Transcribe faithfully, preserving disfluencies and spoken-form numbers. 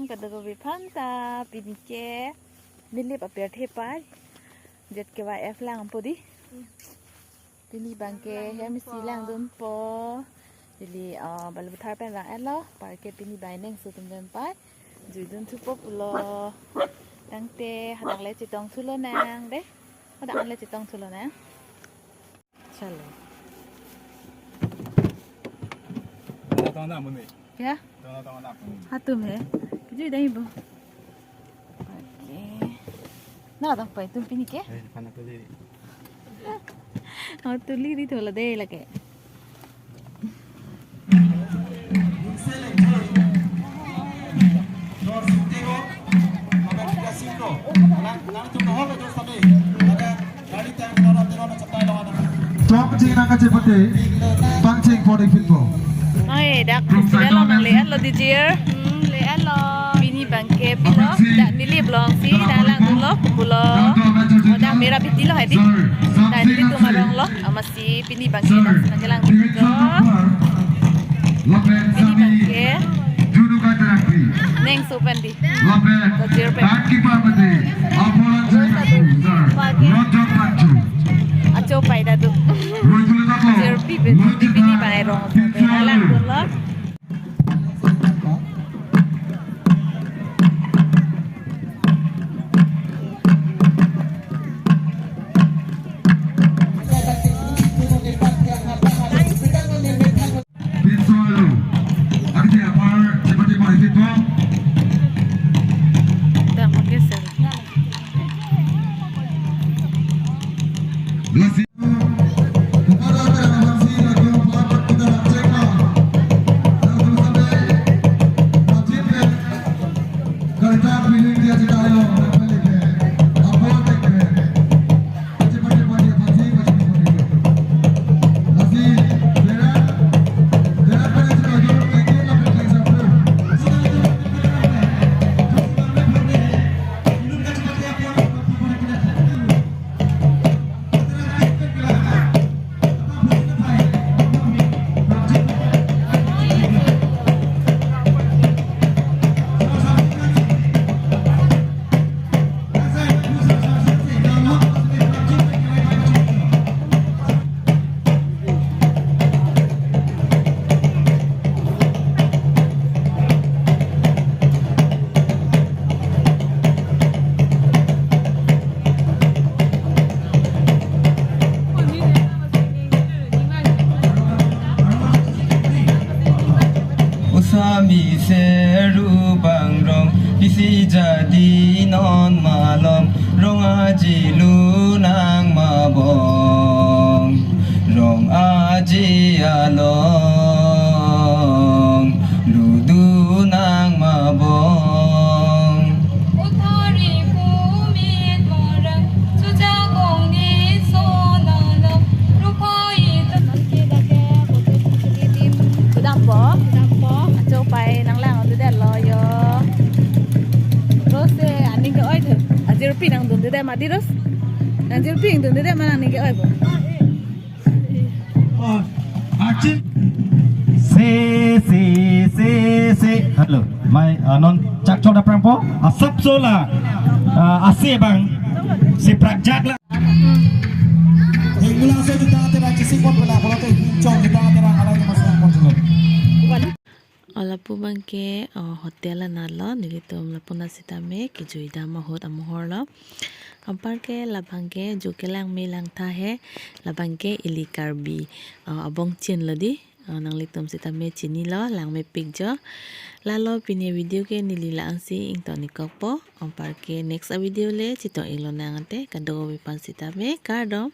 Kadokave aphan ta pini ke Nilip apirthe pai. Z K Y F langpo di. Pini abangke hem isi langdunpo. Neli, ah, Balubothar pen vang-etlo. Anparke pini abang neng su tum pen pai. Juidun thupo pulo. Tangte hadak le chetong thu lonang de. Hadak le chetong thu lonang. Chalo. Tong na muni. Ya? Tong na, tong na muni. Hatum he. Kejui dai bo. Oke. Na dang pai tum pini ke? Eh, pana tuli. Oh, tuli di thola de lake. Tong ching nang kachepate, pangcheng pon-ik pinpo. Oi, dak festival along nangle-etlo di jir. Hmm, le-etlo. Pini abangke pilo, dak Nilip alongsi, dak langdunlo, pulo. Oh, dak Mera Bhiti lo hadi. Dak Nilip atum arong lo, amatsi pini abangke dak nangkelang jo. Pini abangke neng su pen di. Lapen, kajir pen. Timekeeper mate, Apolan Jai, sir, Ranjan Panchu. Acho pai dadu. Roy Tulitaklo, Jirpi pen, Lojita, pini abang arong, Pinsualu. Langdunlo. Pinsualu. Akiti apar chepate pai pinpo. Dak pakai sel. Lasi. Osami seru bangrong, isi jadi non malom, rong aji lunang mabong, rong aji along, ludunang mabong. Uthori pumit morang, chuja kong ni sonalo, rupai. Kedampo, kedampo. Acho pai nanglang tu delo yo. Rose, aning ke-oi tu. Ajirpi nangdun tu de mati Rose. Nang jirpi nangdun tu de ma aning ke-oi bo. Oh, achin. Se, se, se, se. Hello. Mai, uh, non chak chok daprangpo. Asap sola. Uh, asi bang. Si prakjak la. Hinggulang se kita ate bang kisi pon pala pala te chok kita ate bang alai mas pon chok. O lapu abangke, o, hotel anatlo, nelitum lapu na sitame kejui dam ahut amohor lo. Anparke labangke jo kelang me langtha he, labangke ili Karbi, o, abongchin lo di, o, nanglitum sitame chinilo, langmepik jo. Lalo pini video ke neli la-ansi ington-ik kokpo, anparke next a video le chetong-ik lonang ante, kadokave aphan sitame, kardom.